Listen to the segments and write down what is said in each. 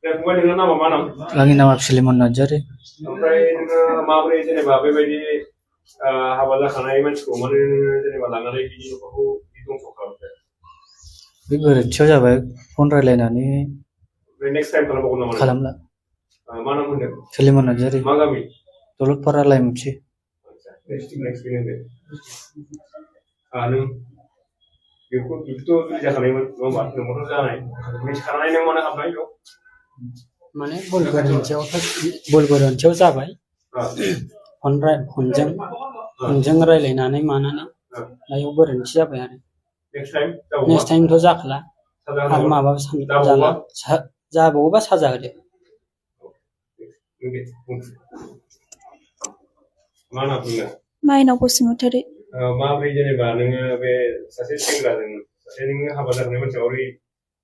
फंबाय नोंना नामा मा नाम? आंनि नामा फिलिमन नार्जारि। ओमफ्राय नोङो माबोरै जेनेबा बेबायदि हाबा जाखानाय मानसिखौ माने जेनेबा लानानै बिनि न'खरखौ दंस' खालामखो? बे गोरोन्थियाव जाबाय फन रायलायनानै ओमफ्राय नेक्स्ट टाइम खालामबावगोन नामा? खालामला। मा नाम होनदों? फिलिमन नार्जारि। मा गामि? दौलतपारा लाइमुथि। नेक्स्ट बेनो नों बेखौथ' जुलि जाखानायमोन नङा होमबा? नोंबोथ' जानाय मिथिखानानै नों मानो हाबनाय बेयाव? माने भुल गोरोन्थियाव जाबाय। फनजों रायलायनानै मानानै बेयाव गोरोन्थि जाबाय आरो नेक्स्ट टाइमथ' जाखाला आरो माबाबो जाला जाबावोबा साजा होदो। मा नाम बुंनो? माइनाव बसुमतारी। माबोरै जेनेबा नोङो बे सासे सेंग्राजों सासे नोङो हाबा जाखानाय मानसिया माबोरै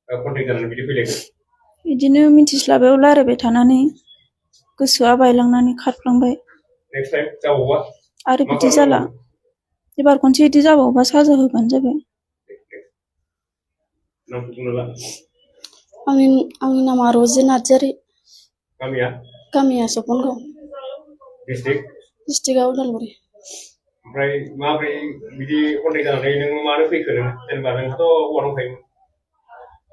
कन्टेक्ट जानानै बिदि फैलायखो? बिदिनो मिथिस्लाबायाव रायलायबाय थानानै गोसोआ बायलांनानै खारफ्लांबाय। नेक्स्ट टाइम जाबावबा आरो बिदि जाला। एबार खनसे बिदि जाबावबा साजा होबानो जाबाय। नामखौ बुंनोला? आंनि नामा रजे नार्जारि। गामिया सपनगाव। डिस्ट्रिक्टआ उदालगुरि। ओमफ्राय माबोरै बिदि कन्टेक्ट जानानै नोङो मानो फैखो नों? जेनेबा नोंहाथ' हौवा दंखायोमोन।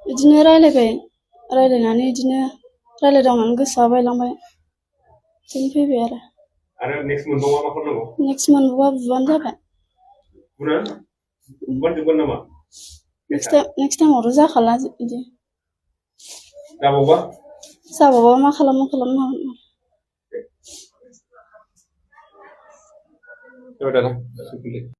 बिदिनो रायलायनानै बिदिनो रायलायदावनानै गोसोआ बायलांबाय बिदिनो फैबाय आरो नेक्स्ट मोनबावबा मा खालामनांगौ? नेक्स्ट मोनबावबा बुबानो जाबाय। बुबानो जोबगोन नामा? नेक्स्ट टाइमावथ' जाखाला बिदि। जाबावबा मा खालामनो हागोन। जाबाय दादा।